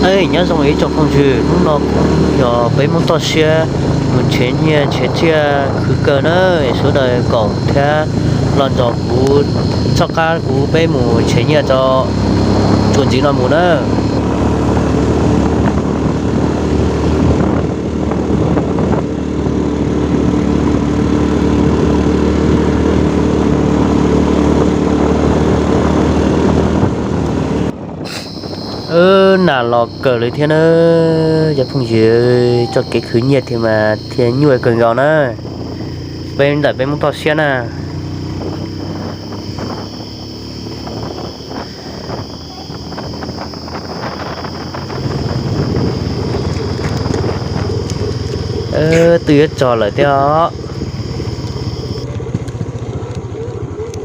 Nyob zoo ib tsoom phooj ywg, hnub no kuv yog peb Hmoob toj siab mus tshev nyiaj tshev tsiaj khwv kawg na. Sawv daws koom thiab los nrog kuv txoj qab kuv peb mus tshev nyiaj rau txuas ntxiv no mus na. Nas los kawg li thiab na, cov phooj ywg, txoj kev khwv nyiaj thiab mas thiaj nyuaj kawg nkaus na. Peb ntawm peb Hmoob toj siab na. Twb yuav txog lawm thiab os.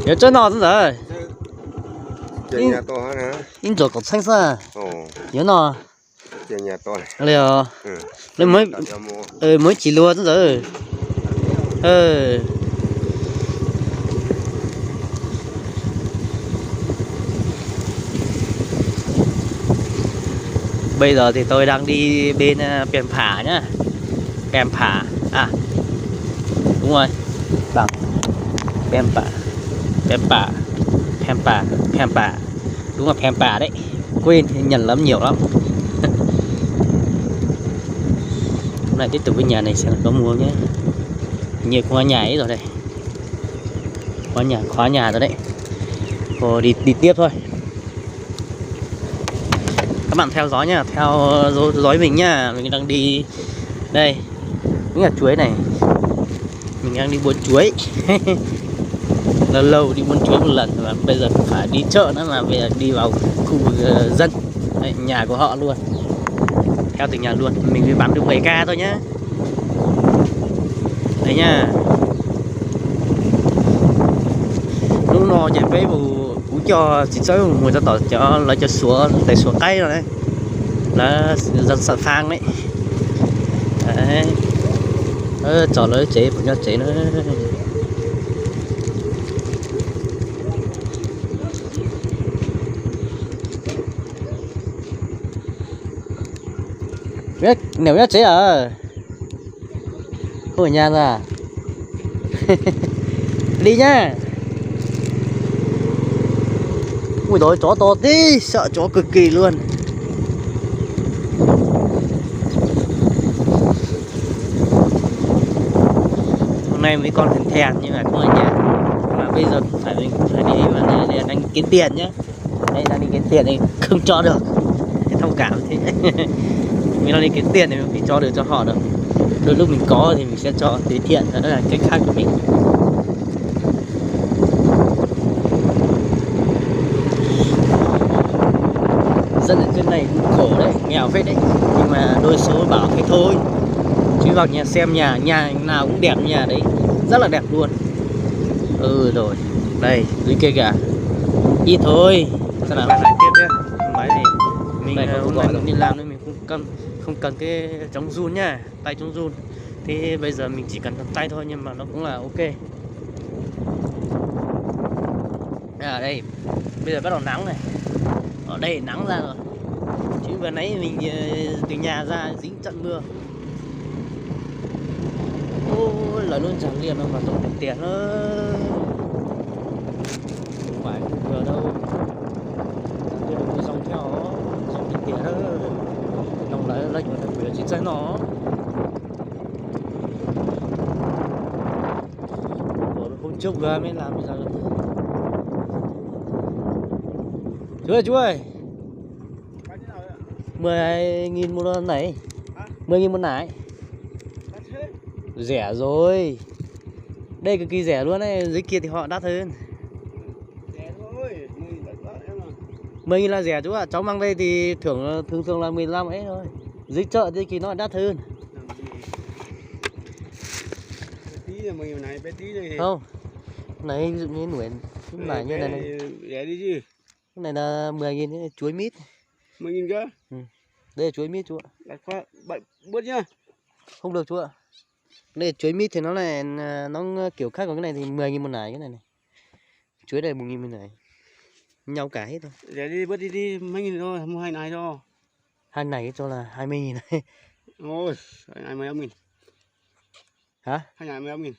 Yuav txog no xwb ntawd. Ib ntsuas kaum txheeb xwb. Yuav no. Li os. Muaj ib chim luag xwb ntawd. Bây giờ thì tôi đang đi bên Pem Phả nhá. Pem Phả. À, đúng rồi. Bằng Pem Phả. Pem Phả. Pem Phả. Pem Phả. Đúng là Pem Phả đấy. Quên, nhầm lắm, nhiều lắm. Hôm nay tiếp tục cái nhà này xem là có mua nhé. Hình như khóa nhà ấy rồi đây. Khóa nhà, khóa nhà rồi đấy. Rồi đi, đi tiếp thôi. Các bạn theo dõi nha, theo dõi mình nha, mình đang đi đây. Đúng là chuối này. Mình đang đi buôn chuối. Lâu lâu đi buôn chuối một lần mà bây giờ không phải đi chợ nữa mà bây giờ đi vào khu, ờ, dân. Đấy, nhà của họ luôn. Theo từng nhà luôn. Mình mới bán được mười k thôi nhá. Đấy nha. Hnub no ces peb mus, kuv coj txiv txawb mus rau tom cov lawv cov Suav, tais Suav qaib no, lawv dân Sạn Phang đấy. Txog lawv tsev, puas nyob tsev na. Niam nyob tsev à? Không ở nhà à? Đi nhá. Ui, đói chó to thế, sợ chó cực kỳ luôn. Hôm nay mấy con thèm thèm nhưng mà không ở nhà. Mà bây giờ phải, phải đi mà, đi, đi, đang kiếm tiền nhá. Đây, đang đi kiếm tiền thì không cho được. Thông cảm thế. Mình đang đi kiếm tiền thì mình không cho được cho họ đâu. Đôi lúc mình có thì mình sẽ cho từ thiện, đó là cách khác của mình. Dân ở trên này cũng khổ đấy, nghèo phết đấy. Nhưng mà đôi số bảo thế thôi. Chứ vào nhà xem nhà, nhà nào cũng đẹp, nhà đấy rất là đẹp luôn. Ừ rồi, đây, dưới kia kìa. Ít thôi. Sao lại tiếp chứ? Không nói gì. Mình, hôm nay mình đi làm nên mình không cần, không cần cái chống run nha, tay chống run. Thế bây giờ mình chỉ cần cầm tay thôi nhưng mà nó cũng là ok. À đây, bây giờ bắt đầu nắng này. Ở đây nắng ra rồi. Chứ vừa nãy mình, ờ, từ nhà ra dính trận mưa. Ôi, lawv lub ntsag liaj no mas zoo tiag tiag na. Không phải không vừa đâu. Ntsag liaj no mưa rông theo, rông tiag tiag na. Nông lawv, lawv yuav tau kuv yuav tsis txawj noj. Ủa, hôm trước vừa mới làm bây giờ là Chú ơi, chú ơi. Mười nghìn một nải. Mười nghìn một nải. Rẻ rồi. Đây cực kỳ rẻ luôn đấy, dưới kia thì họ đắt hơn. Mười nghìn là rẻ chú ạ, cháu mang đây thì thưởng, thường thường là mười lăm ấy thôi. Dưới chợ thì nó đắt hơn. Không, này ví dụ như nổi, cái này như này này. Cái này là mười nghìn, chuối mít. Mười nghìn cơ? Ừ. Đây là chuối mít chú ạ. Đặt khoa-, bạn bớt nhá. Không được chú ạ. Cái này chuối mít thì nó lại, à, nó kiểu khác, còn cái này thì mười nghìn một nải cái này này. Chuối này một nghìn một nải. Nhau cả hết thôi. Rẻ đi, bớt đi đi, mấy nghìn thôi, mua hai nải cho. Hai nảy cho là hai mươi nghìn này. Ôi, hai mươi lăm nghìn. Hả? Hai mươi lăm nghìn.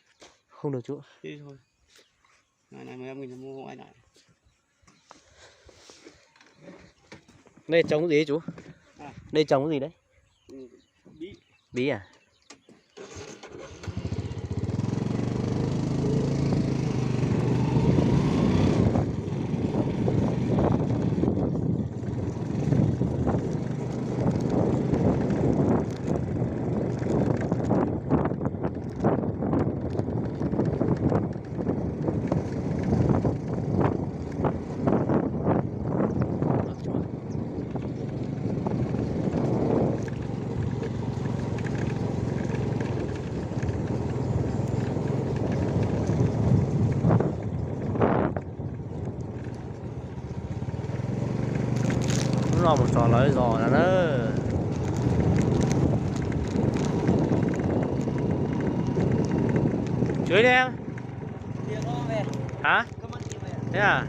Không được chú. Thế thôi. Hai mươi lăm nghìn mua ai đại. Đây trồng cái gì chú? À. Đây trồng cái gì đấy? Ừ, bí. Bí à? Hnub no mus txog lawv zos no na. Chuav li. Hả? Thế à?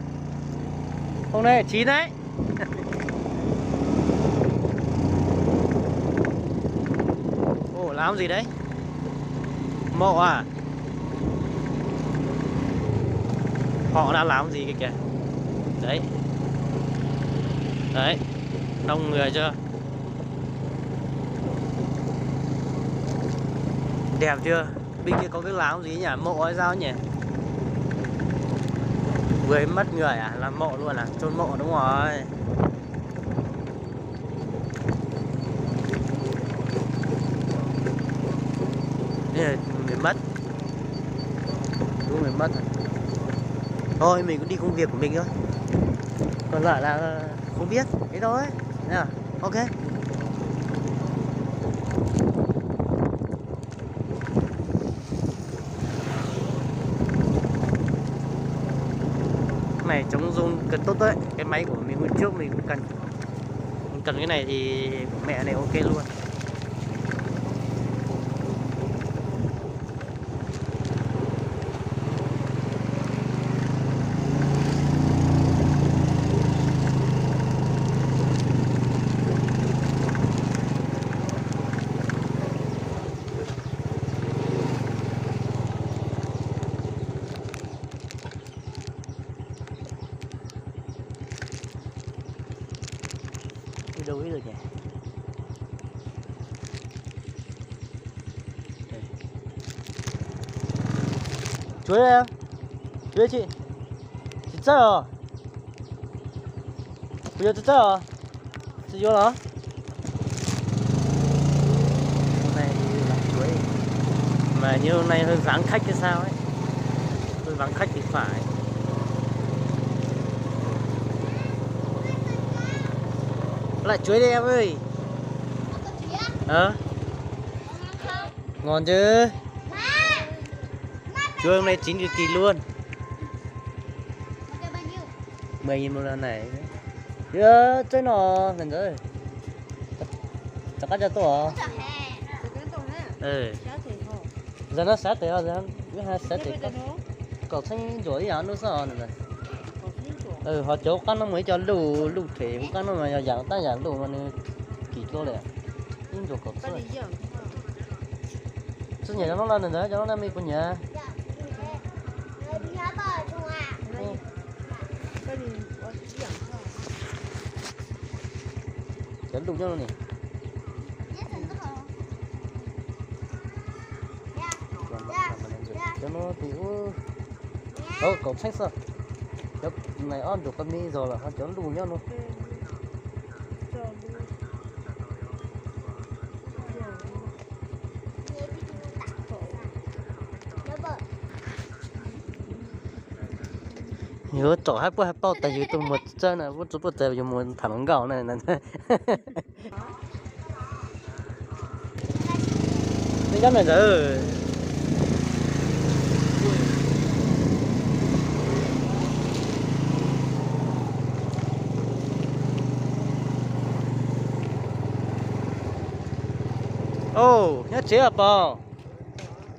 Hôm nay chín đấy. Ồ, làm gì đấy? Mộ à? Họ đang làm gì kìa kìa. Đấy. Đấy. Đông người chưa? Đẹp chưa? Bên kia có cái làng gì nhỉ? Mộ hay sao nhỉ? Người mất người à? Là mộ luôn à? Chôn mộ đúng rồi. Đây là người mất. Đúng người mất rồi. Thôi mình cũng đi công việc của mình thôi. Còn lại là không biết. Thế thôi. Nha. Ok. Cái này chống rung cực tốt đấy. Cái máy của mình hôm trước mình cũng cần. Mình cần cái này thì của mẹ này ok luôn. Đi đâu hết rồi nhỉ? Đây. Chuối đây em. Chuối chị. Chị chắc rồi. Bây giờ tôi chắc rồi. Chị vô hả? Hôm nay làm chuối. Mà như hôm nay hơi vắng khách hay sao ấy. Hơi vắng khách thì phải. Lại chuối đi em ơi. Hả? Ngon chứ. Chuối hôm nay chín cực kỳ luôn. Mười nghìn một lần này. Ơ, chuối no lần rồi. Chọc kab cho tôi hả? Ừ. Giờ nó sáu tỷ rồi, giờ nó hai sáu tỷ có. Cậu thấy rủi ih yam nub xwb os. Ho cov qab no mus ib co luj luj them qab no mas yog yam tab yam luj mas nws kim dua lawm. Ib ntus kaum txhiab. Txhob nyiam cov no los ntawd, cov no me kuv nyiam. Cov luj nyob no ni. Cov no tus, kaum txheeb xwb. Cov no ob ntus qab me zog lawm ho cov luj nyob no. Yuav tsom hab puab hab paub tas yus tuaj muag txawb na, puab txawb puab txawb yus muag tham hluas nkauj na. Neb nyob ntawd. Nyob tsev os pog.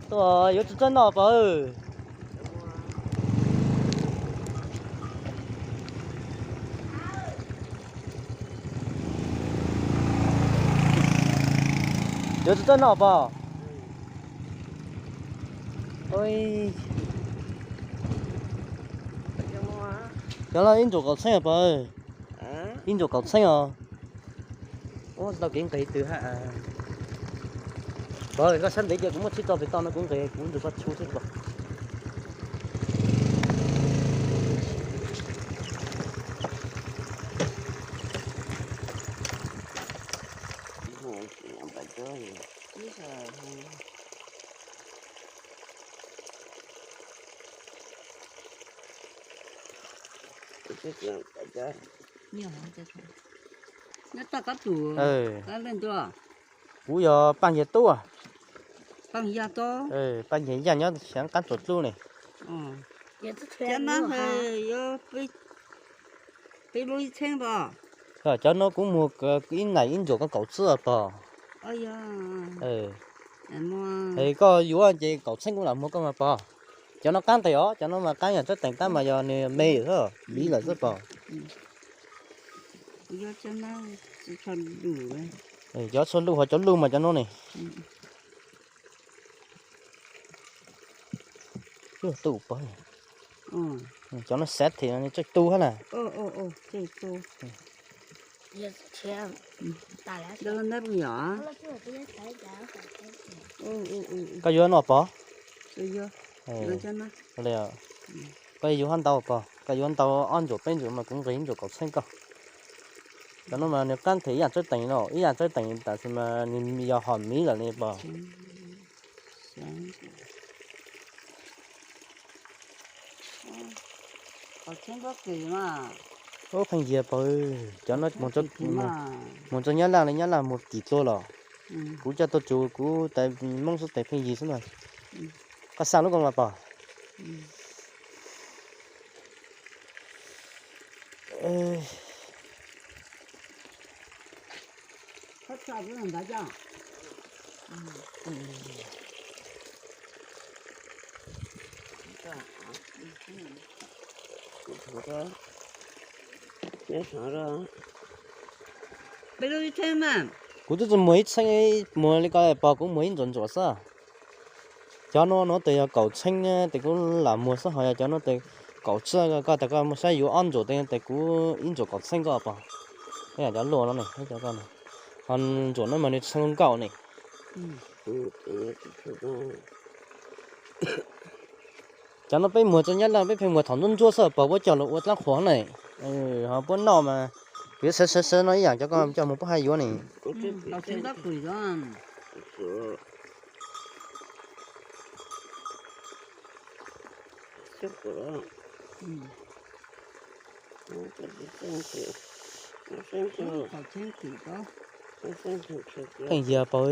Tuaj yuav txawj txawj noj pog. Yuav tsis txawj noj pog. Cov no ib ntsuas kaum txheeb pog. Ib ntsuas kaum txheeb os. Ua tau kev nqis twg ha. Pog, koj sab ntev ces kuv muab tshib tso pem toj no kuv nqis kuv ntug koj tshub xwb pog. Nyob toj qab tsuas, kuv yog Paj Nyiag tub. Paj Nyiag Yaj nyob xeev qab tsuas dlub ne. Cov no kuv muag ib nais ib ntsuas kaum txheeb pog. Es koj yuav ces kaum txheeb kuv lam muag koj mas pog. Cov no qab ntev os, cov no mas qab yam txawj teem tab mas yog nws me xwb, miv lawm xwb pog. Cov txhua luj ho cov luj mas cov no ne. Cov no xav them no tseem tu hab na. Koj yuav no pog? Koj yuav hab ntau pog, koj yuav ntau ob ntsuas peb ntsuas mas kuv nqis ib ntsuas kaum txheeb koj. Cov no mas nws qab them ib yam txawj teem no, ib yam txawj teem tam sis mas nws yog hom miv lawm ne pog. Ub, pheej yig pog, cov no mus txog Nyab Laj li Nyab Laj mus kim dlua los. Kuv coj tuaj tsuv kuv tais Hmoob xub tes pheej yig xwb na. Koj xav lub koj mas pog. Kuv twb tsis muag ib txheeb, muag li ko pog, kuv muag ib ntsuas ntsuas xwb. Cov no no tes yog kaum txheeb tes kuv lam muag xwb, ho yog cov no tes kaum txheeb, koj tas koj muaj saib yuav ob ntsuas tes kuv ib ntsuas kaum txheeb koj pog. Cov luaj no ne, ho ntsuas no mas nws txheeb nkauj ne. Cov no peb muag txog Nyab Laj peb pheej muag thaum ntsuab ntsuab xwb pog, puab cog los ua dlaab qhuas ne. Ho puab noj mas kuv yuav sawv sawv sawv no ib yam cov koj coj mus puab haj yuav ne. Pheej yig pog.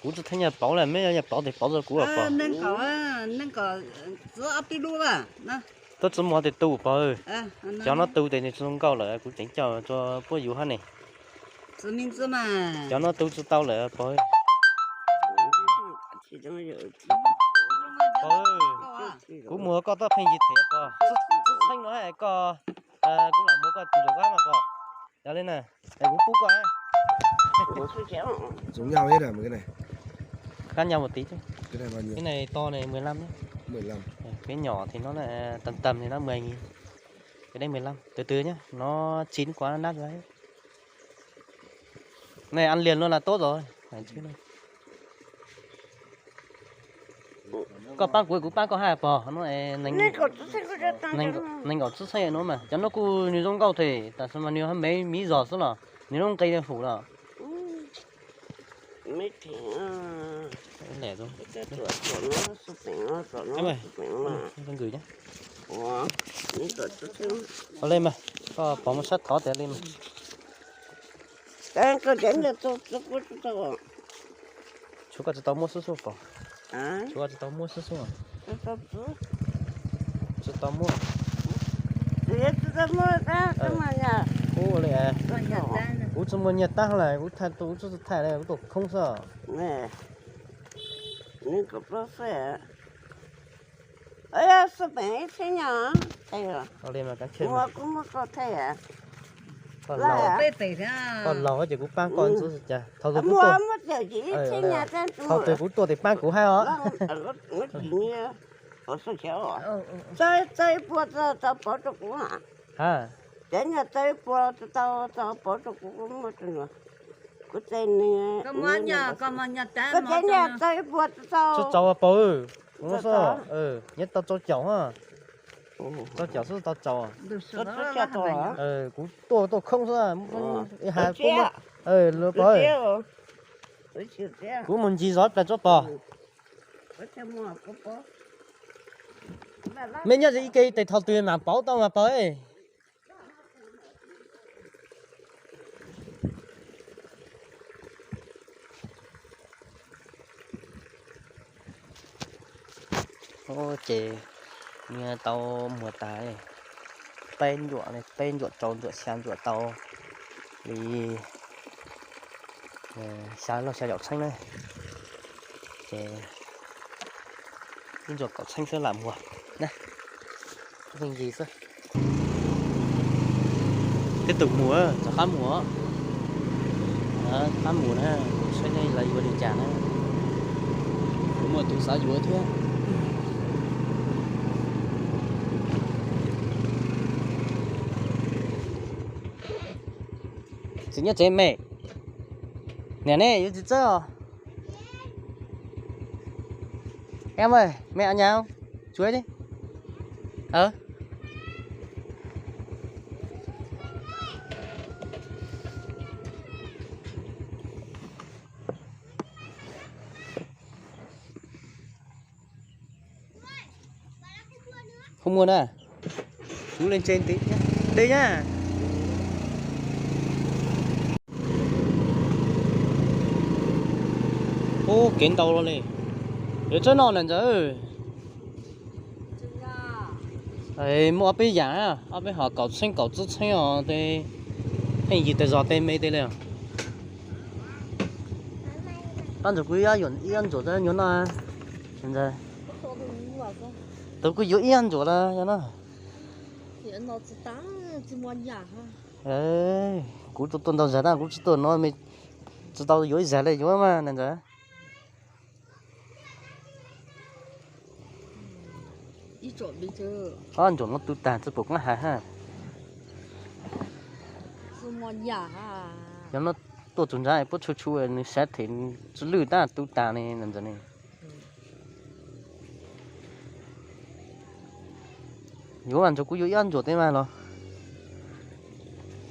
Kuv tsis theej nyaj pauv lawm, meb nyaj pauv tes pauv rau kuv pog. Tuaj txug muag tes tu pog. Cov no tu tes nws tsis zoo nkauj lawm, kuv tseem coj rua puab yuav hab ne. Cov no tu tsis tau lawm pog. Kuv muag koj tuaj pheej yig them pog, txheeb no koj, kuv lam muag koj tus ntsuas kab mas pog. Yog li na, kuv pub koj. Kab nyob mus tid, ib ne to ne mười lăm, peb nyom thì nó tầm tầm thì nó mười nghìn, cái đấy mười lăm, từ từ nhá, nó chín quá nó nát ra. Này ăn liền luôn là tốt rồi. Koj paab kuv, kuv paab koj hab pog. Nees nkaum txhiab txheej no mas cov no kuj nws zoo nkauj thiab, tab sis mas nws ho me miv zog xwb los nws lub nqi hum los. Meb theem, lem, tuam no, tuam no, tuam no, tuam no. Ua li mas, koj pom muaj sab thov tias li mas. Koj cov nyuag tau, tau, tau, tau. Tshuav koj tsis tau muab xub xub pom. Tshuav koj tsis tau muab xub xub. Tsis tau muab. Ua li, kuv tsis muaj nyiaj tab lawm, kuv thaij tus, kuv tsis thaij li, kuv tus khoob xwb. Koj laus ces kuv paab koj ntxiv cas. Thaum twg kuv tuaj ces paab kuv hab os. Txawb ib puas tau pauv rau kuv. Ha, cov nyuag txawb ib puas tau pauv rau kuv, kuv muaj rau nws. Kuv txawb, koj cov nyuag txawb ib puas tau. Tsis txaus pauv, kuv xwb, nyob tau rau caum, rau caum xwb tau txaus. Kuv tuaj tuaj khoob xwb, ib hais kuv, kuv mus ncig zov plag tsob pog. Mej nyob ib ke tes thaum twg mam pauv tau mas pog. Ces nws tau muag tas peb ncuam, peb ncuam rau ncuam xya ncuam tau li xya loj xya caum txheeb na. Ces ib ncuam kaum txheeb xwb lam muag na. Ncig xwb. Tib tug mus, rov qab mus, rov qab mus na, saib nej lawv yuav li cas na. Kuv muaj tus xav yuav thiab. Txiv nyob tsev me, niam ne yuav txiv txawb os. Em ơi, mẹ ở nhà không? Chuối đi. Ờ. Không mua nữa. Chú lên trên tí nhá. Đi nhá. Ub, kev ntau los li. Yuav txawb noj lawm ntxawm. Muaj ob peb yam, ob peb hom kaum txheeb kaum tsib txheeb os, tej pheej yig tej zog tej me tej li. Pab ntxawg kuv ib ob ntsuam nyuam noj ntxawg. Tus kuj yuav ib ob ntsuam los yog no. Kuv tuaj tuaj ntau zag tab kuv tsis tuaj no me, tsis tau yuav ib zag li yuav mas ntxawg. Ob ntsuam no tu tag tsis pom qab hais hab. Yog no tuaj txug nrad puab tshu tshu nws sav them tsis lwj tab tu tag ne ntxawg ne. Yuav mas ntsuag kuv yuav ib ob ntsuam tej mas los.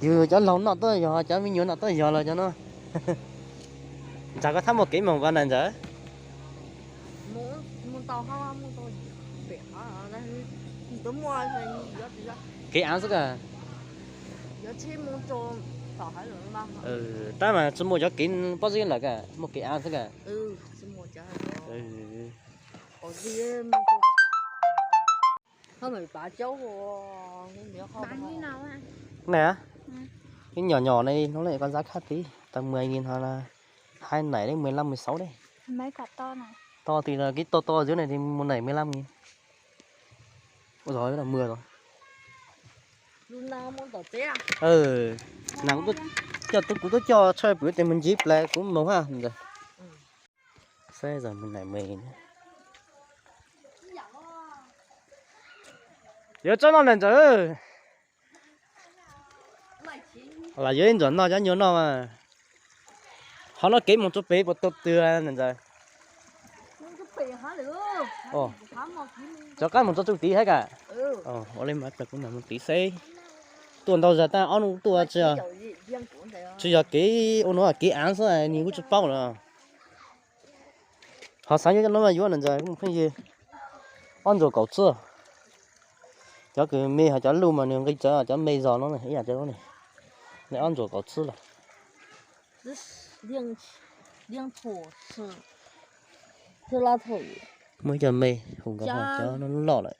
Yus cov laug noj tuaj yog, cov me nyuam noj tuaj yog los cov no. Ntxawg koj thab muaj kev moog vas na ntxawg. Kev av xwb ka. Tab mas tsis muaj cov kev pob zeb lawm ka, muaj kev av xwb ka. Ib nyom nyom ne no le koj ntxab khab tib tau mười nghìn hoặc là hai nảy đến mười lăm, mười sáu đấy. To tib lawm kib to to xwb ne thì một nảy mười lăm nghìn. Ua zog mưa rồi. Kuv tuaj coj tshaj pwm tes mus ncig ple kuv moog hab ntxawg. Saib zog mus nais me. Yuav tsob no ntxawg. Lam yuav ib ntsuam noj cov nyuag no mas. Ho no kev moog tsuas pem puas tau twg ntxawg? Rov qab moog txog tsuj tid hab ka? Ua le mas kuv mam moog tid seb. Tuaj ntau zag tab ob nub tuaj tsis yog kev ua no kev av xwb nws kuj tsis paub lawm. Ho xav yuav cov no mas yuav na ntxawm, pheej yig ob ntsuas kaum txhiab. Cov kws me ho cov luj mas nws nqi tsawv, cov me zog no ib yam cov no, nws ob ntsuas kaum txhiab lawm. Muaj ib co me hum nkauj, cov no loj lawm.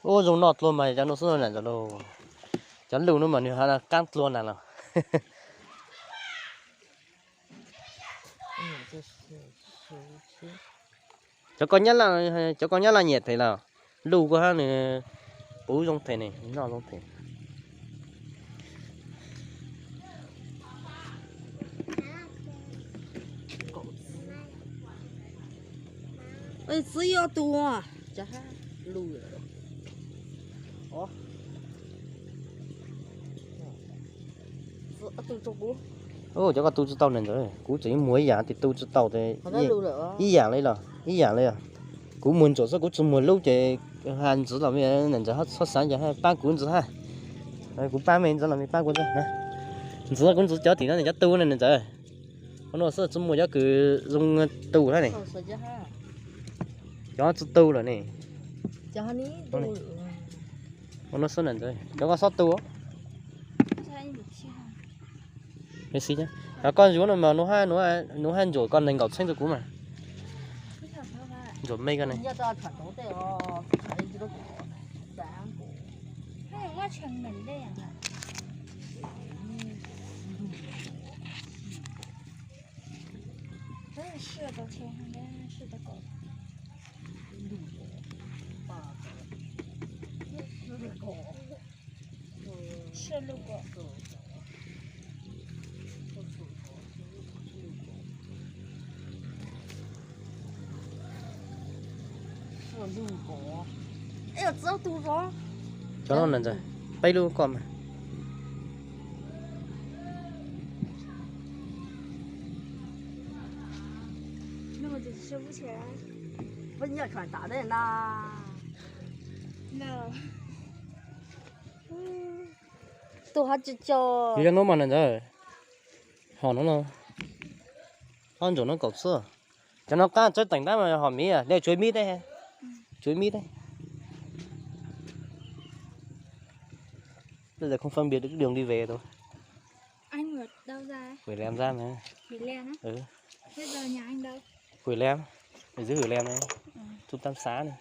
Ub, zoo noj dlua mas cov no xwb na ntxawm lauj. Cov luj no mas nws ho qaab dlua na los. Cov koj nyab laj, cov koj nyab laj nyiam them los, luj kuj hab nws puv zoo them ne, noj zoo them. Txiv yuav tus, luj. Cov koj tu tsi tau na ntxawm, kuv tseem yuav muag ib yam, tes tu tsi tau tes ib yam li los ib yam li os. Kuv muag ntsuam xwb, kuv tsi muag lub ces ha ntxiv los me na ntxawm, txhob xav ces ha paab kuv ntxiv ha. Kuv paab me ntxiv los me paab kuv ntxiv. Ntxiv kuv ntxiv cov tim no cov tu na ntxawm. Ua no xwb tsi muaj cov kws zoo tu hab ne. Cov tsi tu lawm ne. Ua no xwb na ntxawm, cov koj xob tu. Koj yuav no mas, nuav hab ntsuam koj nees nkaum txheeb rau kuv mas. Ntsuam me koj ne. Cov no na ntxawm, peb lub koj mas. Tus hov tsis tso. Yog cov no mas na ntxawm, hom no no, ob ntsuam no kaum txhiab. Cov no qab tsawb teem tab mas hom miv, dej tsuav miv teb, tsuav miv teb. Bây giờ không phân biệt được cái đường đi về đâu. Anh ở đâu ra? Huyện Lam Giang mà. Huyện Lam á? Ừ. Thế giờ nhà anh đâu? Huyện Lam. Ở dưới Huyện Lam này. Ừ. Trung tâm xã này.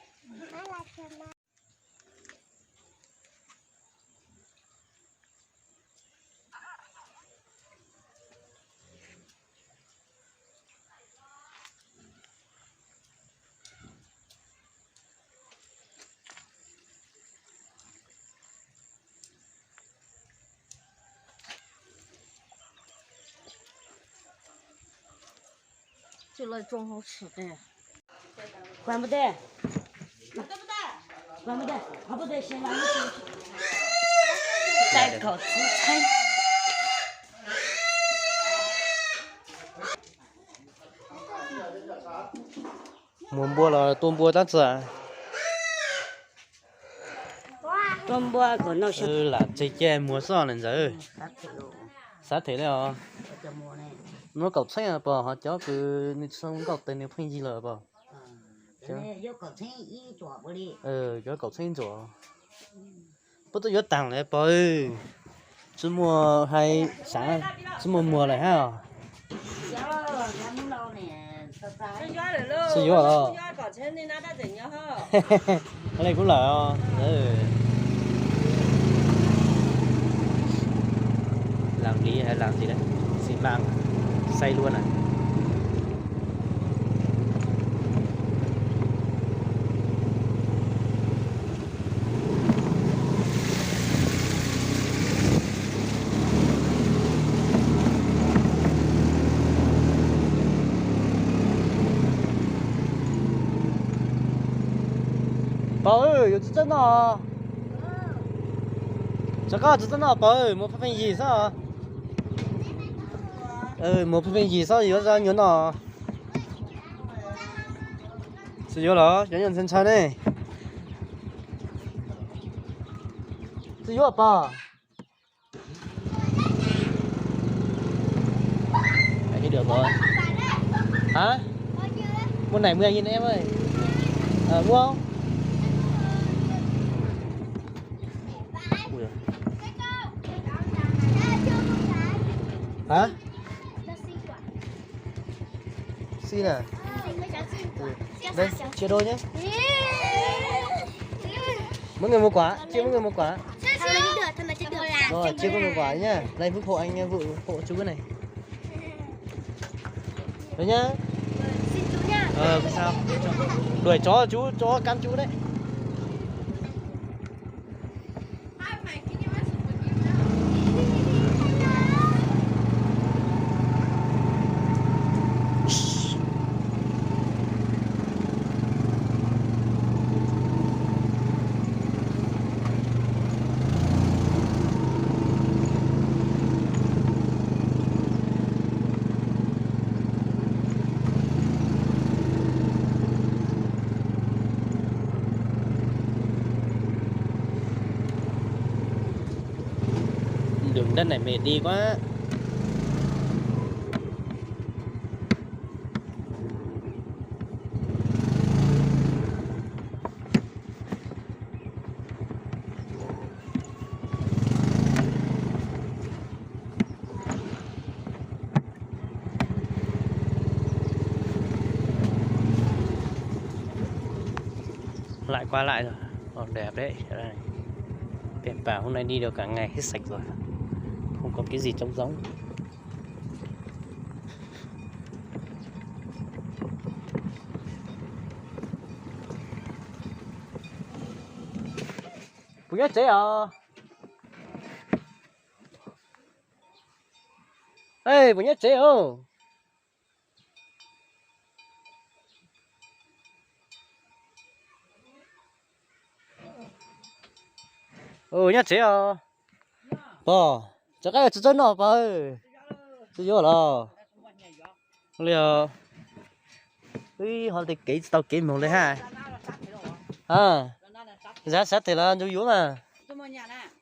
Muag npua los tua npua tab txawm. Lam tsev ceg muag xwb na ntxawm. Xav them li os. Muab kaum txheeb pog, ho cov kws nws tsis zoo nkauj tes nws pheej yig lawm pog. Cov kaum txheeb ntsuam. Puab tuaj yuav taag lawm pog. Tsis muaj hais, tsis muaj muag lawm hab. Tsis yuav os. Li kuv lawm os. Lam li hais lam xi mas, xaib luab na. Pog, yuav tsi txawj noj? Tsis koj tsis txawj noj pog, muag pheej yig xwb. Muag pheej yig xwb yuav nyuam noj. Tsis yuav los cov nyuam ntxhais ntxhais ne. Tsis yuav pog. Hả? Mua nảy mười nghìn em ơi. Ờ, mua không? Ui giời. Hả? Xin à? Ừ. Đây, chia đôi nhé. Mỗi người một quả, chia mỗi người một quả. Rồi, chia mỗi người một quả nhá. Đây, Phước hộ anh, Phước hộ chú cái này. Rồi nhá. Ờ, không sao. Đuổi chó chú, chó cắn chú đấy. Đường đất này mệt đi quá. Lại qua lại rồi. Còn đẹp đấy. Tiệm bảo hôm nay đi được cả ngày hết sạch rồi. Không có cái gì trống rỗng. Puas nyob tsev os? Ê, puas nyob tsev os? Nyob tsev os. Pog, tov qab tsis txawj noj pog. Tsis yuav los. Li, wb ho tej kev tsis tau kev moog li hab. Zab sab tes los ntsug yuav mas.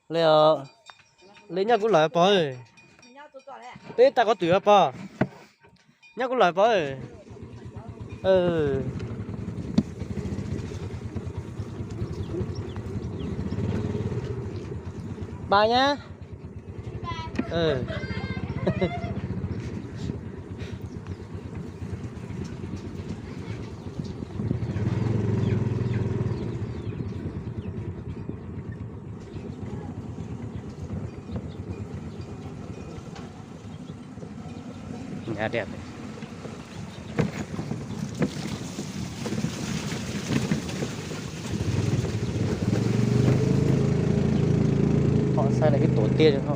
Li, li nyob kuv lawm pog. Peb tag qhov twg pog? Nyob kuv lawm pog. Bye nhá. Nhà đẹp này. Họ xây lại cái tổ tiên cho họ.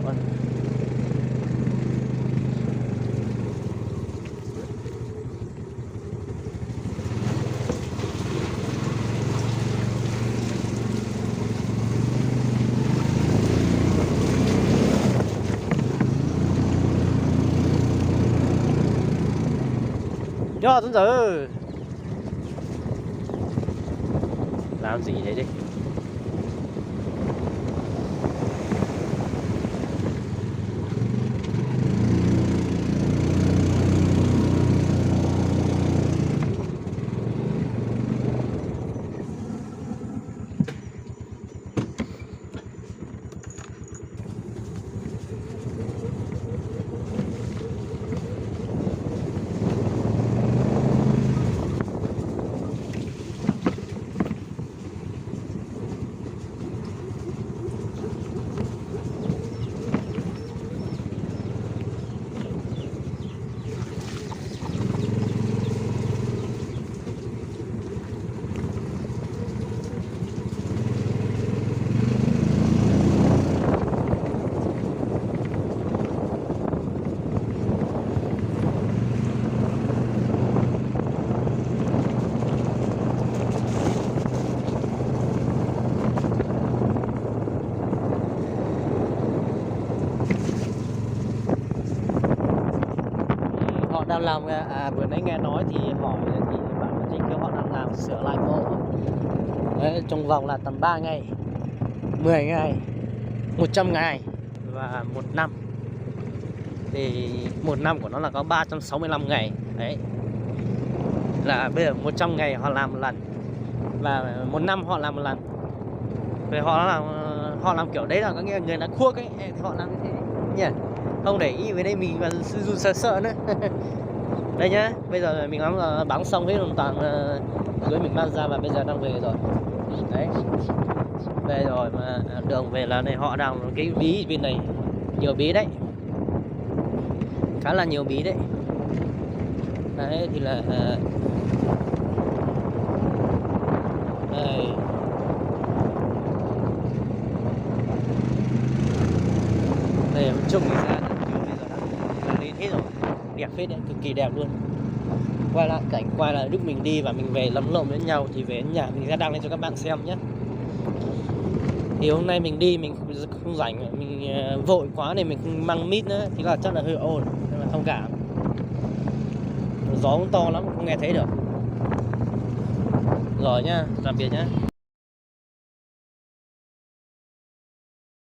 Nyob tub ntxawm. Làm gì đấy đi. Họ đang làm, à, à, vừa nãy nghe nói thì hỏi thì bảo là trên kia họ đang làm sửa lại mộ. Đấy, trong vòng là tầm ba ngày, mười ngày, một trăm ngày và một năm. Thì một năm của nó là có ba trăm sáu mươi lăm ngày. Đấy. Là bây giờ một trăm ngày họ làm một lần. Và một năm họ làm một lần. Rồi họ làm, họ làm kiểu đấy là có nghĩa là người Hàn Quốc ấy, thì họ làm như thế nhỉ. Không để ý về đây mình mà sư du sơ sơ nữa. Đây nhá, bây giờ mình bắn, ờ, bắn xong hết hoàn toàn, ờ, lưới mình mang ra và bây giờ đang về rồi. Đấy. Về rồi mà đường về là này họ đang cái bí bên này, nhiều bí đấy. Khá là nhiều bí đấy. Đấy thì là, ờ, đây. Đây, trông mình ra là nhiều bây giờ đã lên hết rồi. Đẹp phết đấy, cực kỳ đẹp luôn. Quay lại cảnh quay lại lúc mình đi và mình về lẫn lộn với nhau thì về nhà mình sẽ đăng lên cho các bạn xem nhé. Thì hôm nay mình đi mình không rảnh, mình, ờ, vội quá nên mình không mang mic nữa, thì là chắc là hơi ồn, nên là thông cảm. Gió cũng to lắm, không nghe thấy được. Rồi nhá, tạm biệt nhá.